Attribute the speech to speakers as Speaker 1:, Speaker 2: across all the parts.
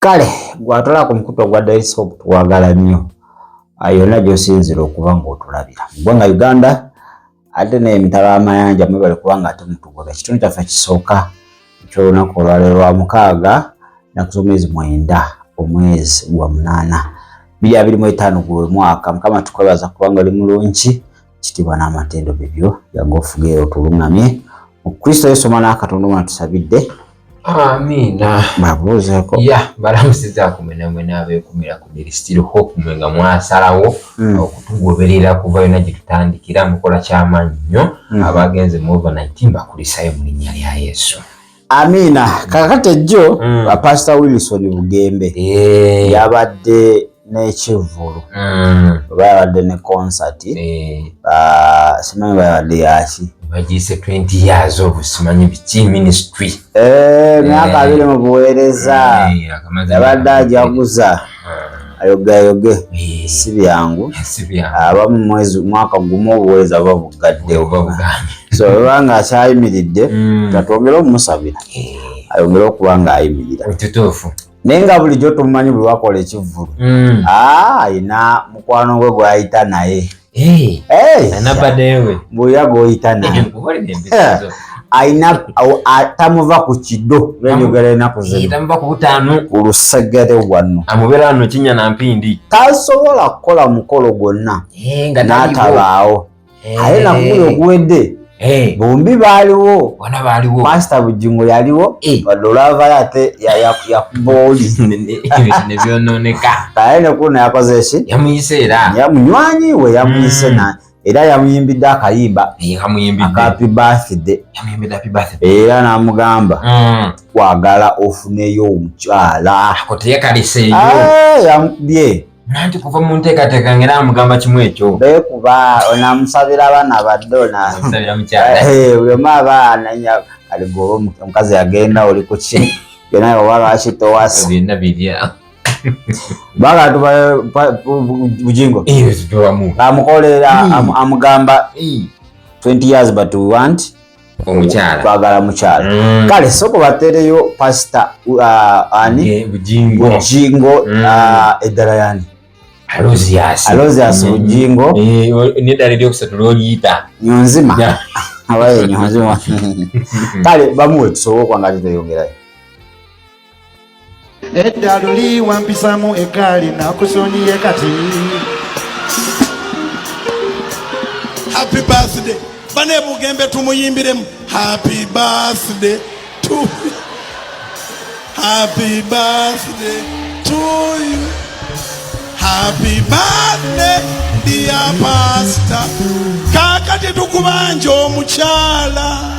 Speaker 1: Kale gwatolaa ku mukutu ogwa Daisop, twagala nnyo yonna gy'osinzira okuba ng'otulabira mu ggwanga Uganda ate n'emitala amayanja, mwebale kubanga ate mutugoba. Ekitundu kyaffe ekisooka eky'olunaku olwaleero lwa mukaaga, nnaku z'omwezi 9, omwezi gwa 8, 2025 gwe mwaka. Mukama, tukwebaza kubanga oli mulungi. Kitiibwa n'amatendo bibyo, jangu ofugeera otuluŋŋamye mu Kristo Yesu omwana wa Katonda omwana tusabidde.
Speaker 2: Amiina.
Speaker 1: Babuuzeeko.
Speaker 2: Ya, balamusizaako mwena mwena abeekumira ku There Still Hope, mwe nga mwasalawo okutugoberera kuva yonna gye tutandikira. Mukola kyamaanyi nnyo. Abagenze mu overnight, mbakulisayo mu linnya lya Yesu.
Speaker 1: Amiina. Kakati ejjo Pastor Wilson Bugembe yabadde n'ekivvulu oba yabadde ne concert, simanyi oba yabadde yaki.
Speaker 2: Bagiyise 20 years of simanyi biki ministry.
Speaker 1: Myaka 20 mu buweereza.
Speaker 2: Akamaze
Speaker 1: yabadde
Speaker 2: emyaka
Speaker 1: ajaguza, ayogeayoge. Si byangu.
Speaker 2: Si byangu.
Speaker 1: Abamu mwezi mwaka gumu obuweereza buba bugaddewo.
Speaker 2: Buba bugambye.
Speaker 1: So oba nga akyayimiridde, katwongere omumusabira ayongere okuba ng'ayimirira.
Speaker 2: Kituufu.
Speaker 1: Naye nga bulijjo tumumanyi, bwe bakola ekivvulu, ayina mukwano gwe gwayita naye.
Speaker 2: Anabadewe.
Speaker 1: Bw'oya gw'oyita naye.
Speaker 2: Nkukolera empisa zo.
Speaker 1: Ayina tamuva ku kido benjogera ennaku zino.
Speaker 2: Tamuva ku butaano.
Speaker 1: Ku lusegere wano.
Speaker 2: Amubeera wano kinya na mpindi.
Speaker 1: Tasobola kukola mukolo gwonna
Speaker 2: nga taliiwo.
Speaker 1: n'atabaawo. Aye nakuguli oguwedde, bombi baaliwo.
Speaker 2: Bona baaliwo.
Speaker 1: Pasita Bugingo yaliwo, wadde olwavayo ate yakuba oli.
Speaker 2: Ebintu ne byonooneka.
Speaker 1: Aye nekuno yakoze ki?
Speaker 2: Yamuyise era.
Speaker 1: Munywanyi we yamuyise na era yamuyimbidde akayimba.
Speaker 2: Kamuyimbidde.
Speaker 1: Aka happy birthday.
Speaker 2: Yamuyimbidde happy birthday.
Speaker 1: Era n'amugamba, kwagala ofuneyo omukyala.
Speaker 2: Ako teyakaliseeyo.
Speaker 1: Yamukubye.
Speaker 2: Nanti kuva mu nteekateeka ngera amugamba kimu ekyo.
Speaker 1: Beekuba onamusabira abaana badde ona.
Speaker 2: Amusabira mukyala.
Speaker 1: Buli omu aba ananya kale gwe oba omukazi yagenda oli ku ki byonna, oba lwaki towasa.
Speaker 2: Byonna birya.
Speaker 1: Baga tuba Bugingo
Speaker 2: Tubamu.
Speaker 1: Amukolera, amugamba 20 years, but we want
Speaker 2: omukyala.
Speaker 1: Twagala mukyala. Kale soko batereyo Pastor ani?
Speaker 2: Bugingo.
Speaker 1: Bugingo. Eddala yani?
Speaker 2: Alozias.
Speaker 1: Alozias Bugingo.
Speaker 2: Neddala eryokusatu lwoliyita.
Speaker 1: Nyonzima.
Speaker 2: Yeah.
Speaker 1: Abaye nyonzima. Kale bamuwe tusobole okuba nga tetweyongerayo.
Speaker 3: Edda luli wampisamu eggaali, nakusonyiye kati.
Speaker 4: Happy birthday bane Bugembe, tumuyimbiremu happy birthday to happy birthday to you, happy birthday dear pastor. Kaakati tukubanja omukyala.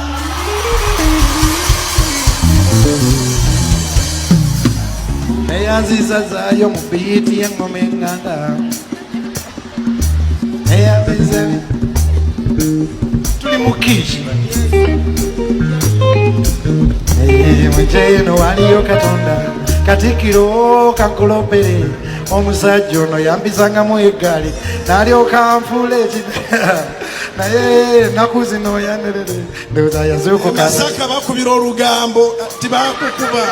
Speaker 3: Neyanziza zaayo mu beat y'eŋŋoma eŋŋanda, neyanziza tuli mu kiiki mujeno, waliyo Katonda. Katikiro kankulopere, omusajja ono yampisangamu eggaali n'alyoka nfuula ekida, naye ennaku zino yanerere, ndowooza yazuukuka.
Speaker 4: Masaka bakubira olugambo tibakukuba.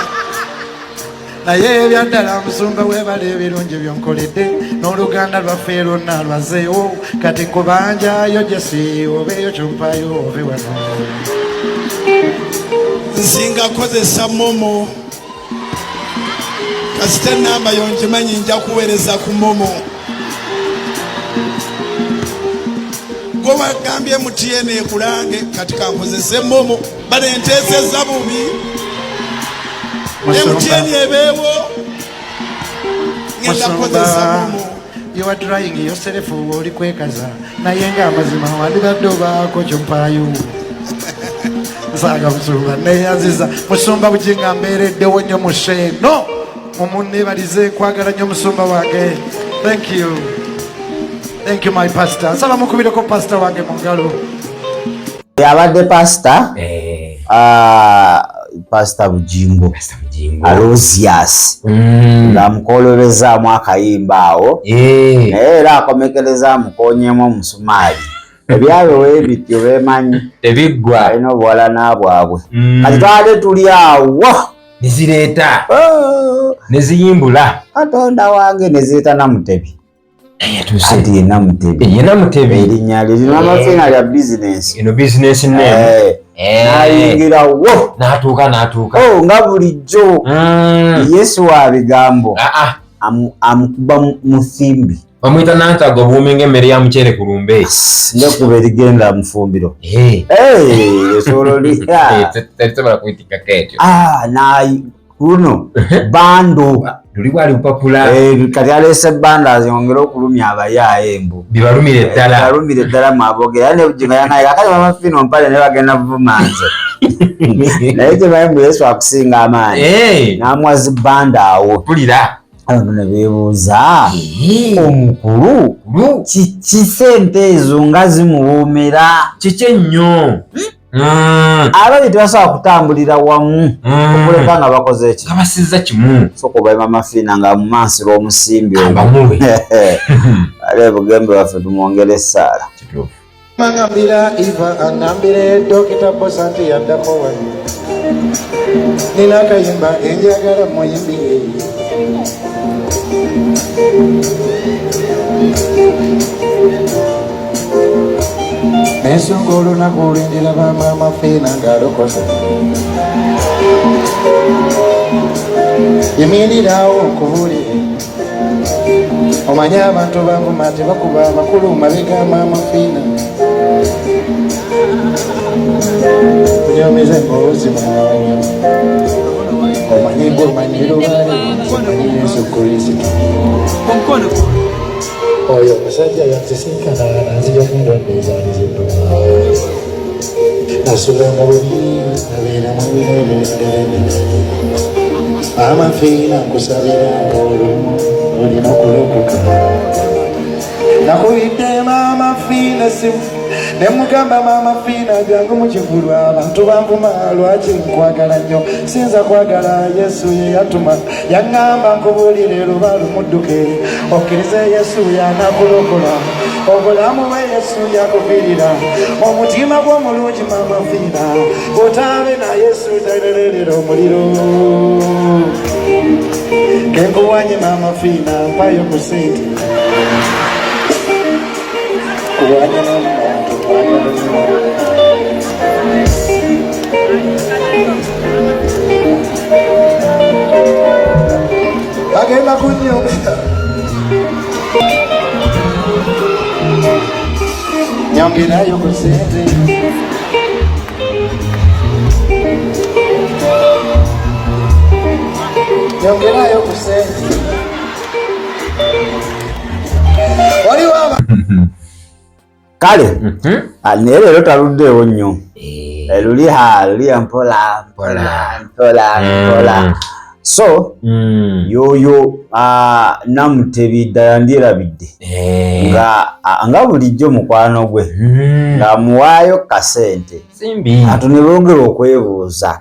Speaker 3: Naye ebyaddala musumba, webala ebirungi byonkoledde n'oluganda lwaffe lwonna lwazeewo. Kati nkubanjayo jesi obeeyo kyompayo ove wano.
Speaker 4: Nsinga kozesa MoMo, kasita enamba yongimanyi, nja kuweereza ku MoMo. Gwe wagambye MTN ekulange, kati kankozese MoMo. Bano enteeseza bubi.
Speaker 3: Musumba.
Speaker 4: MTN ebeewo, ngenda kukozesa
Speaker 3: Musumba,
Speaker 4: MoMo.
Speaker 3: You are drying yourself, oli kwekaza, naye ng'amazima wandibadde obaako kyompaayo. Nsaaga musumba, neyanziza musumba Bugingo, mbeereddewo nnyo mu sheeno, mumunneebalize nkwagala nnyo musumba wange. Thank you, thank you my pastor. Nsaba mukubireko pastor wange mu ngalo.
Speaker 1: Yabadde pasita Pasita Bugingo.
Speaker 2: Pastor Bugingo.
Speaker 1: Alozias ng'amukolobezaamu akayimba awo, naye era akomekereza amukonyemu omusumaali. Ebyabwe weebityo bemanyi.
Speaker 2: Tebiggwa.
Speaker 1: Alina obuwalana bwabwe. Kati twabadde tuli awo.
Speaker 2: Nezireeta.
Speaker 1: Oh.
Speaker 2: Neziyimbula.
Speaker 1: Katonda wange, nezireeta Namutebi. Anti ye Namutebi.
Speaker 2: Ye Namutebi.
Speaker 1: Erinnya lye lino amafiina lya bizinensi.
Speaker 2: Eno bizinensi name.
Speaker 1: Nayingira wo.
Speaker 2: N'atuuka n'atuuka.
Speaker 1: Oh, nga bulijjo. Yesu wa bigambo. Amukuba muthimbi.
Speaker 2: Bamuyita Nantago obuwumi ng'emmere ya muceere ku lumbe.
Speaker 1: Ndekuba erigenda mu ffumbiro. Osobola olya.
Speaker 2: Terisobola kuyitikako etyo.
Speaker 1: Luno bando.
Speaker 2: Luli bwali bupapula.
Speaker 1: Kati aleese bando azongere okulumya abayaaye embu.
Speaker 2: Bibalumire ddala.
Speaker 1: Bibalumire ddala mwabogera. Era ne Bugingo yanaye kakati Mama Fina ompale naye bagenda kuvuma nze. Naye kye mbu Yesu akusinga amaanyi. N'amuwa zi bando awo.
Speaker 2: Mpulira.
Speaker 1: Abantu ne beebuuza omukulu kiki sente ezo nga zimuwoomera?
Speaker 2: Kiki ennyo?
Speaker 1: Ababiri tebasobola kutambulira wamu okuleka nga bakoze eki?
Speaker 2: Nga basizza kimu.
Speaker 1: Sooka obaye Mama Fina nga mumansira omusimbi ogwo.
Speaker 2: Abamuwe.
Speaker 1: Ale Bugembe waffe tumwongere essaala.
Speaker 2: Kituufu.
Speaker 3: Angambira Eva angambire Dokita Bosa nti yaddako wano. Nina akayimba enjagala muyimbire. Ensonga olunaku olw'endiraba Maama Fiina ng'alokose. Yimirirawo nkubuulire. Omanye abantu banvuma tebakuba abakulu mabega Maama Fiina. Tunyomize emboozi mwanyo. Omanyi gwe omanyi lubaale, omanyi Yesu Kristo. Oyo omusajja yansisinkana nanzija ku ndwadde ezaali zinnuma. Nasula mu bubi, nabeera mu biro ebirederedere. Maama Fiina nkusabira olumu olina okulokoka. Nakubidde Maama Fiina essimu ne mugamba Maama Fiina jangu mu kivvulu abantu banvuma lwaki nkwagala nnyo sinza kwagala Yesu ye yatuma yaŋŋamba nkubuulire luba lumudduke okkirize Yesu y'anaakulokola obulamu bwe Yesu yakufiirira omutima gw'omulungi Maama Fiina otaabe na Yesu terererera omuliro kenkuwanye Maama Fiina mpayo ku ssente kuwanya n'omuntu twagala nnyo. Bagenda kunnyongera. Nyongerayo ku ssente. Nyongerayo ku ssente. Waliwo aba
Speaker 1: Kale, naye leero taluddeewo nnyo. Luli luli mpola mpola mpola mpola. So yoyo Namutebi ddala ndyerabidde nga bulijjo mukwano gwe ng'amuwaayo kasente. Ate ne bongera okwebuuza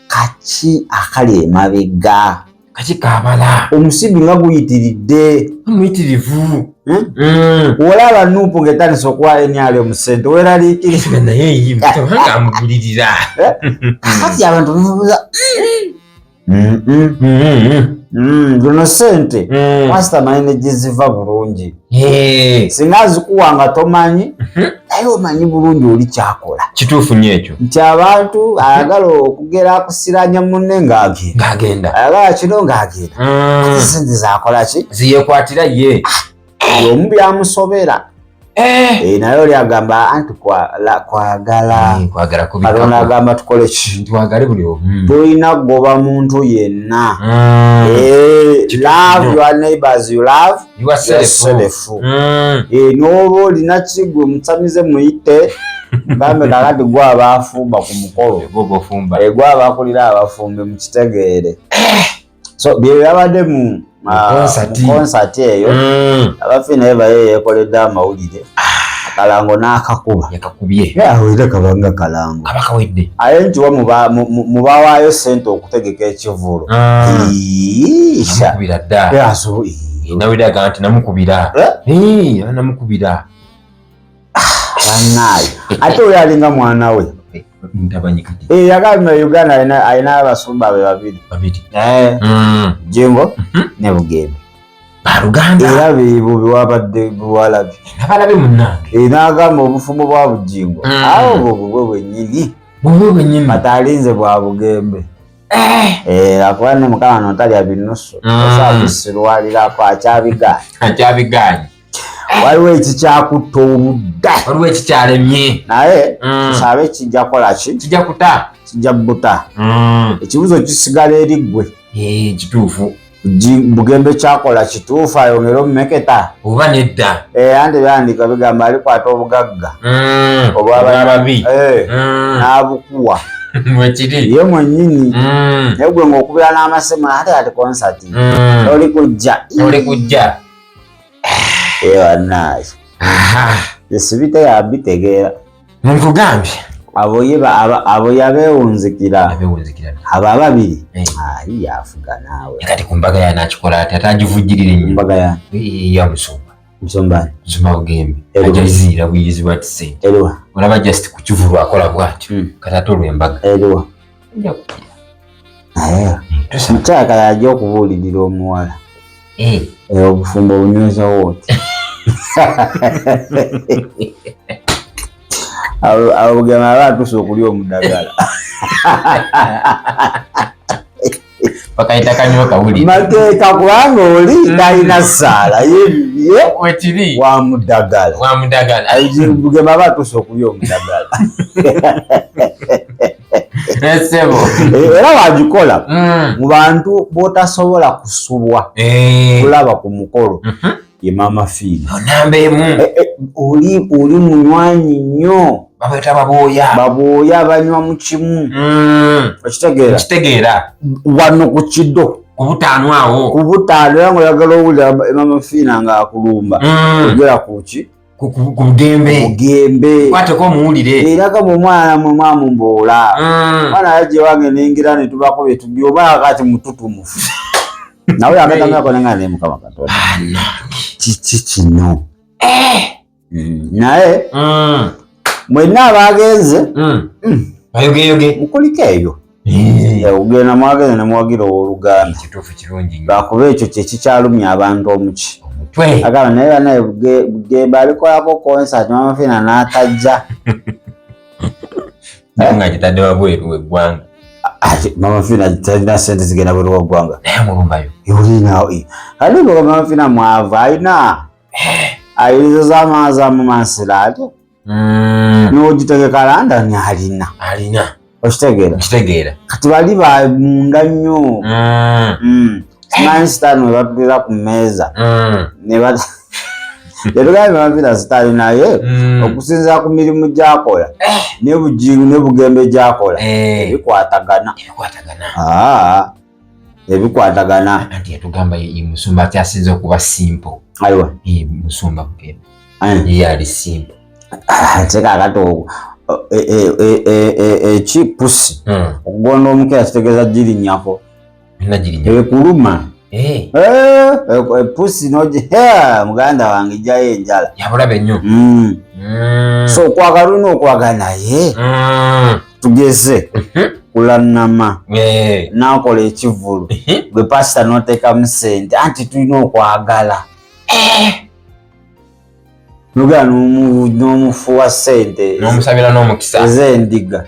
Speaker 1: kaki akali emabega?
Speaker 2: Kaki kabala?
Speaker 1: Omusimbi nga guyitiridde.
Speaker 2: Muyitirivu.
Speaker 1: Olaba Nuupu ng'etandise okuwa NRM ssente weeraliikirira.
Speaker 2: Naye ye tabanga amugulirira.
Speaker 1: Kakati abantu beebuuza zino ssente pasita manyi ne gye ziva bulungi. Singa azikuwa nga tomanyi naye omanyi bulungi oli kyakola.
Speaker 2: Kituufu nnyo ekyo.
Speaker 1: Nti abantu ayagala okugera akusiranya munne ng'agenda.
Speaker 2: Ng'agenda.
Speaker 1: Ayagala kino ng'agenda. Ate ssente zaakola ki?
Speaker 2: Ziyeekwatira ye.
Speaker 1: Omu byamusobera. Naye oli agamba anti kwagala.
Speaker 2: Kwagala kubikako.
Speaker 1: Katonda agamba tukole ki?
Speaker 2: Twagale buli omu.
Speaker 1: Tolina kugoba muntu yenna. Love your neighbors you love
Speaker 2: yourself.
Speaker 1: N'oba olina kigwe musamize muyite gambe kakati gwe abaafumba ku mukolo. Gwe abakulira abafumbi mukitegeere. So bye byabadde mu konsati eyo abafi naye baye yeekoledde amawulire akalango n'akakuba.
Speaker 2: Yakakubye.
Speaker 1: Awulire kabanga kalango.
Speaker 2: Kaba kawedde.
Speaker 1: Aye nti wa mubawaayo ssente okutegeka ekivvulu.
Speaker 2: Namukubira dda. Nawulira agamba nti namukubira. Namukubira.
Speaker 1: Bannaaye. Ate oyo alinga mwana we.
Speaker 2: Mutabanyi kati.
Speaker 1: Eh, yagamba Uganda alina abasumba be babiri.
Speaker 2: Babiri.
Speaker 1: Eh. Jingo ne Bugembe.
Speaker 2: Baluganda.
Speaker 1: Era bibu biwabadde biwalabi.
Speaker 2: Nabalabe munnange.
Speaker 1: Eh, n'agamba obufumbo bwa Bujingo. Awo bwo bubwe bwennyini.
Speaker 2: Bubwe bwennyini.
Speaker 1: Kati bwa Bugembe. Eh, akuba ne mukama notalya binusu. Osobola kusirwalirako akyabigaanyi.
Speaker 2: Akyabigaanyi.
Speaker 1: Waliwo ekikyakutta obudda.
Speaker 2: Waliwo ekikyalemye.
Speaker 1: Naye tusabe kijja kukola ki?
Speaker 2: Kijja kuta.
Speaker 1: Kijja buta. Ekibuuzo kisigala eri ggwe.
Speaker 2: Kituufu.
Speaker 1: Bugembe kyakola kituufu ayongere omumeketa.
Speaker 2: Oba nedda.
Speaker 1: Anti byandika bigamba alikwata obugagga.
Speaker 2: Obw'ababi.
Speaker 1: N'abukuwa.
Speaker 2: Mwekiri.
Speaker 1: Ye mwennyini. Naye gwe ng'okubira n'amasimu ate ati concert. Oli kujja.
Speaker 2: Oli kujja.
Speaker 1: Bannange. Esibite yabitegeera.
Speaker 2: Nkugambye.
Speaker 1: Abo yabeewunzikira. Abo ababiri. Ayi yafuga naawe.
Speaker 2: Kati ku mbaga ya nakikola ati atagivujjirira ennyo.
Speaker 1: Mbaga ya?
Speaker 2: Ya musumba.
Speaker 1: Musumba.
Speaker 2: Musumba Bugembe. Ajaziira buyizi bwa tisente.
Speaker 1: Eriwa.
Speaker 2: Olaba just ku kivulu akola bw'atyo. Kati ate olw'embaga.
Speaker 1: Eriwa.
Speaker 2: Nja kukira.
Speaker 1: Mukyala yajja okubuulirira omuwala. Obufumbo obunywezawo oti. Abo Bugembe aba atuuse okulya omudagala.
Speaker 2: Bakayita kanywa kawulire.
Speaker 1: Mateeka kubanga oli talina ssaala ye
Speaker 2: wekiri
Speaker 1: wa mudagala.
Speaker 2: Wa mudagala.
Speaker 1: Bugembe aba atuuse okulya omudagala.
Speaker 2: Esebo.
Speaker 1: Era wagikola mu bantu b'otasobola kusubwa kulaba ku mukolo. Ye Mama Fiina.
Speaker 2: Namba emu.
Speaker 1: Oli munywanyi nnyo.
Speaker 2: Babayita babooya.
Speaker 1: Babooya banywa mu kimu. Okitegeera?
Speaker 2: Okitegeera.
Speaker 1: Wano ku kiddo.
Speaker 2: Ku butaano awo.
Speaker 1: Ku butaano era ng'oyagala owulira Mama Fiina ng'akulumba. Ogera ku ki?
Speaker 2: Ku Bugembe.
Speaker 1: Bugembe.
Speaker 2: Kwateko omuwulire.
Speaker 1: Era kama omwana mwe mwamumboola. Omwana yajja ewange nengira ne tubako bye tubye oba kati mututumufu. Nawe akatamyako nenga ne Mukama Katonda. Kiki kino? Naye mwenna abagenze
Speaker 2: bayogeyoge
Speaker 1: mukuliko eyo. Ogenda mwagenze ne muwagira owooluganda.
Speaker 2: Kituufu kirungi nnyo.
Speaker 1: Lwakuba ekyo kye kikyalumya abantu omuki.
Speaker 2: Omutwe.
Speaker 1: Agamba naye banaye Bugembe alikolako concert Mama Fiina n'atajja.
Speaker 2: Nga gitadde wabweru w'eggwanga.
Speaker 1: Mama Fiina talina ssente zigenda bweru wa ggwanga.
Speaker 2: Naye amulumbayo.
Speaker 1: Olina ali Mama Fiina mwavu alina. Ayiriza z'amaazi amumansira atyo. N'ogitegeka London alina.
Speaker 2: Alina.
Speaker 1: Okitegeera?
Speaker 2: Nkitegeera.
Speaker 1: Kati bali ba munda nnyo. Simanyi sitaani we batulira ku mmeeza. Ne Yatugambye Mama Fiina sitaani naye okusinziira ku mirimu gy'akola ne Bujingo ne Bugembe gy'akola ebikwatagana.
Speaker 2: Ebikwatagana.
Speaker 1: Ebikwatagana.
Speaker 2: Anti yatugamba ye musumba akyasinze okuba simple.
Speaker 1: Ayiwa.
Speaker 2: Ye musumba Bugembe. Ye ali simple.
Speaker 1: Ate kaakati ekipusi okugonda omukira kitegeeza girinnyako. Ekuluma. Epusi nogi muganda wange ejjayo enjala.
Speaker 2: Yabulabe nnyo.
Speaker 1: So okwagala olina okwagala naye tugeze kulannama n'akola ekivvulu gwe pasita n'oteekamu ssente anti tulina okwagala. Nogera n'omufuwa ssente
Speaker 2: n'omusabira n'omukisa
Speaker 1: ez'endiga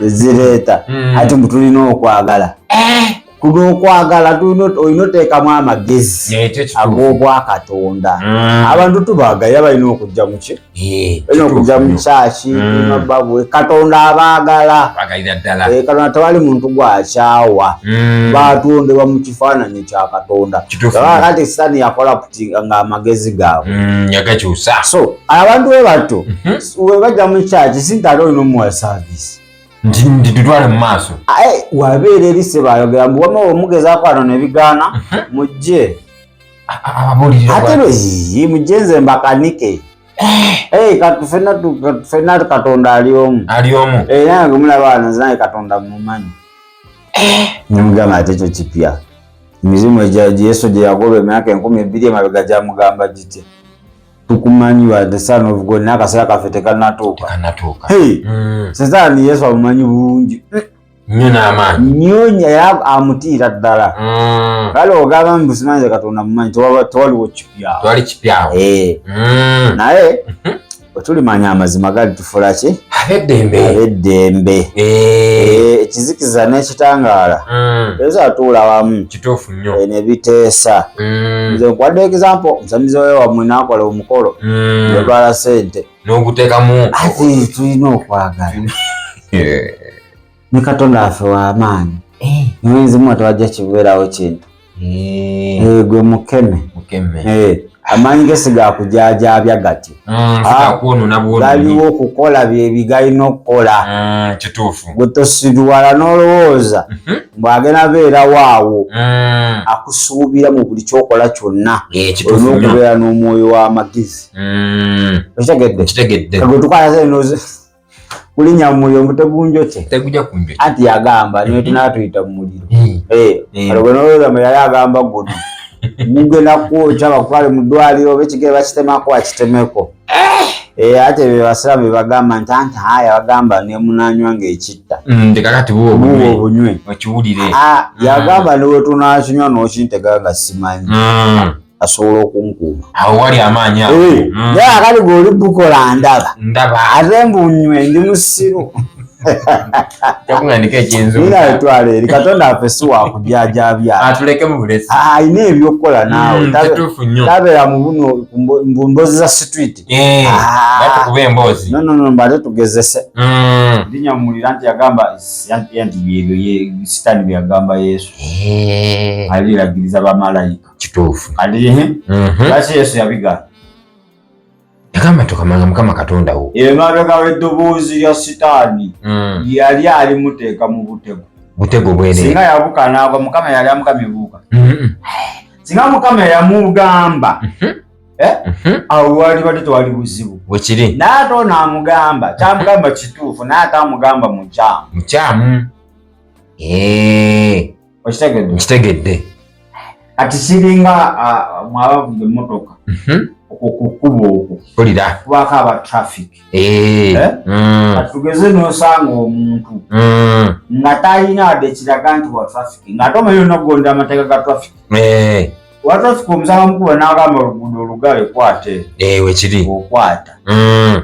Speaker 1: ezireeta ati mbu tulina okwagala. Kuno okwagala olina oteekamu amagezi ag'obwakatonda. Abantu tubaagala balina okujja mu ki? Balina okujja mu kyaki, Katonda abaagala. Katonda tewali muntu gw'akyawa. Baatondebwa mu kifaananyi kya Katonda. Kati Sitaani yakola ng'amagezi gaabwe.
Speaker 2: Yagakyusa.
Speaker 1: So abantu bwe batyo we bajja mu kyaki si nti ate olina omuwa service.
Speaker 2: Nti tutwale mu maaso.
Speaker 1: Wabeera eri se bayogera mbu wamma omugezaako wano ne bigaana mujje. Ate lwe mujje nze mbakanike. Ffenna Katonda ali omu.
Speaker 2: Ali omu.
Speaker 1: Nange mulaba wano nze nange Katonda mmumanyi. Nemugamba ate ekyo kipya. Emizimu egya Yesu gye yagoba emyaka 2000 emabega gyamugamba gitya. Tukumanyi wa the son of God, naye akaseera kaffe tekanatuuka.
Speaker 2: Tekanatuuka.
Speaker 1: Hey, Setaani Yesu amumanyi bulungi
Speaker 2: nnyo n'amaanyi.
Speaker 1: Nnyo nnyo, era amutiira ddala. Kale ogamba mbu simanyi Katonda mumanyi, tewaliwo kipyawo.
Speaker 2: Tewali kipyawo.
Speaker 1: Naye bwe tulimanya amazima gali tufula ki?
Speaker 2: Ab'eddembe.
Speaker 1: Ab'eddembe. Ekizikiza n'ekitangaala tebisobola tuula wamu.
Speaker 2: Kituufu nnyo.
Speaker 1: Ne biteesa. Nze nkwadde example, omusamize we wammwe n'akola omukolo, yatwala sente
Speaker 2: n'oguteekamu.
Speaker 1: Ati tulina okwagala ne Katonda waffe w'amaanyi. Niwenzimu tewajja kibeerawo kintu. Gwe mukeme.
Speaker 2: Mukeme.
Speaker 1: Amaanyi ge si gakujajaabya gati.
Speaker 2: Sigakwonona bwononi.
Speaker 1: Galiwo okukola byebigalina okukola.
Speaker 2: Kituufu.
Speaker 1: Gwe tosirwala n'olowooza mbw'agenda beerawo awo. Akusuubira mu buli kyokola kyonna.
Speaker 2: Kituufu
Speaker 1: olina
Speaker 2: nnyo.
Speaker 1: Okubeera n'omwoyo w'amagezi. Okitegedde?
Speaker 2: Kitegedde.
Speaker 1: Kagwe tukwata sente kulinnya mu muliro mbu tegunjokye.
Speaker 2: Tegujja kunjokya.
Speaker 1: Anti yagamba niwe tunaatuyita mu muliro.
Speaker 2: Eh.
Speaker 1: Kale gwe nolowooza mbu yali agamba guno mugenda kwokya bakutwale mu ddwaliro oba ekigere bakitemako bakitemeko. Ate be basiraamu be bagamba nti anti haya bagamba nemunanywa ng'ekitta.
Speaker 2: Tekakati buwo
Speaker 1: buwo
Speaker 2: obunywe.
Speaker 1: Obunywe.
Speaker 2: Okiwulire.
Speaker 1: Ah, yagamba ne wetunakinywa n'okintega nga simanyi asobola okunkuuma.
Speaker 2: Awo wali amaanyi ago.
Speaker 1: Naye akali gweoli bukola ndaba.
Speaker 2: Ndaba.
Speaker 1: Ate mbunywe ndi musiru.
Speaker 2: Jakungandika ekyenzungu.
Speaker 1: Nina etwala eri Katonda affe si wakujajabya.
Speaker 2: Atulekemu bulesi.
Speaker 1: Alina ebyokukola naawe.
Speaker 2: Kituufu nnyo.
Speaker 1: Tabeera mu buno mu mboozi za street. Ah.
Speaker 2: Batukuba emboozi.
Speaker 1: No, no, no, mbate tugezese. Linnya mu muliro anti yagamba anti byebyo Sitaani bye yagamba Yesu. Aliragiriza bamalayika.
Speaker 2: Kituufu.
Speaker 1: Kati lwaki Yesu yabigaana?
Speaker 2: Yagamba tokamanga Mukama Katonda wo.
Speaker 1: Emabega w'eddoboozi lya Sitaani yali alimuteeka mu butego.
Speaker 2: Butego bwereere.
Speaker 1: Singa yabuka n'agwa, Mukama yali amukamye buuka. Singa Mukama yamugamba, awo wali badde tewali buzibu.
Speaker 2: Bwekiri.
Speaker 1: Naye ate ono amugamba kyamugamba kituufu, naye ate amugamba mukyamu.
Speaker 2: Mukyamu.
Speaker 1: Okitegedde?
Speaker 2: Nkitegedde.
Speaker 1: Kati kiringa mwabavuga emmotoka, okwo ku kkubo okwo
Speaker 2: Mpulira.
Speaker 1: kubaako aba traffic. Eh? Kati tugeze n'osanga omuntu nga talina wadde ekiraga nti wa traffic, ng'ate omanyi olina okugonda amateeka ga traffic. Wa traffic omusanga mukuba n'agamba oluguudo olugale kwate.
Speaker 2: Wekiri.
Speaker 1: Okwata.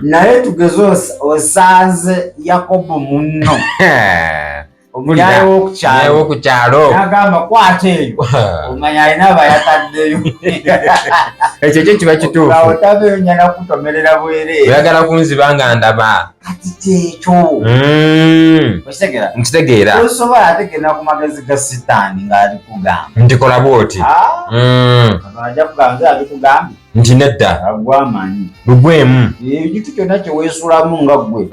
Speaker 1: Naye tugeze osanze Yakobo munno omuyaye w'okukyalo
Speaker 2: Wokukyalo.
Speaker 1: n'agamba kwata eyo, omanya alina abayataddeyo.
Speaker 2: Ekyo kyo kiba kituufu.
Speaker 1: Awo tabeenya nakutomerera bwereere.
Speaker 2: Oyagala kunziba nga ndaba.
Speaker 1: Kati kyekyo. Okitegera?
Speaker 2: Nkitegeera.
Speaker 1: Tosobola ate genda ku magezi ga Sitaani ng'ali kugamba.
Speaker 2: Ntikola bwoti.
Speaker 1: Ah, Katonda ajja kugamba nze abikugambye.
Speaker 2: Nti nedda.
Speaker 1: Agwamanyi.
Speaker 2: Lugwemu.
Speaker 1: Ekintu kyonna kye weesuulamu nga ggwe,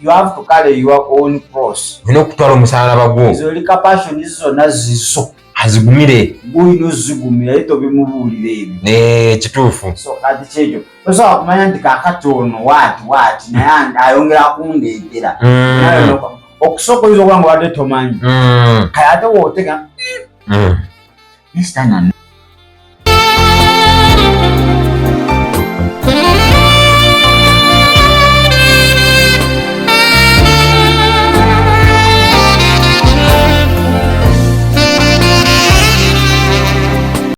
Speaker 1: you have to carry your own cross.
Speaker 2: Olina okutwala omusalaba gwo.
Speaker 1: Ezo lika passion zonna zizo.
Speaker 2: Azigumire.
Speaker 1: Gwolina ozigumira, naye tobimubuulira ebyo.
Speaker 2: Kituufu.
Speaker 1: So kati kyekyo tosobola kumanya nti kakati ono waati waati naye ayongera kundeetera. Naye okusooka oyinza okuba nga obadde tomanyi. Kale ate wootega nesitaani.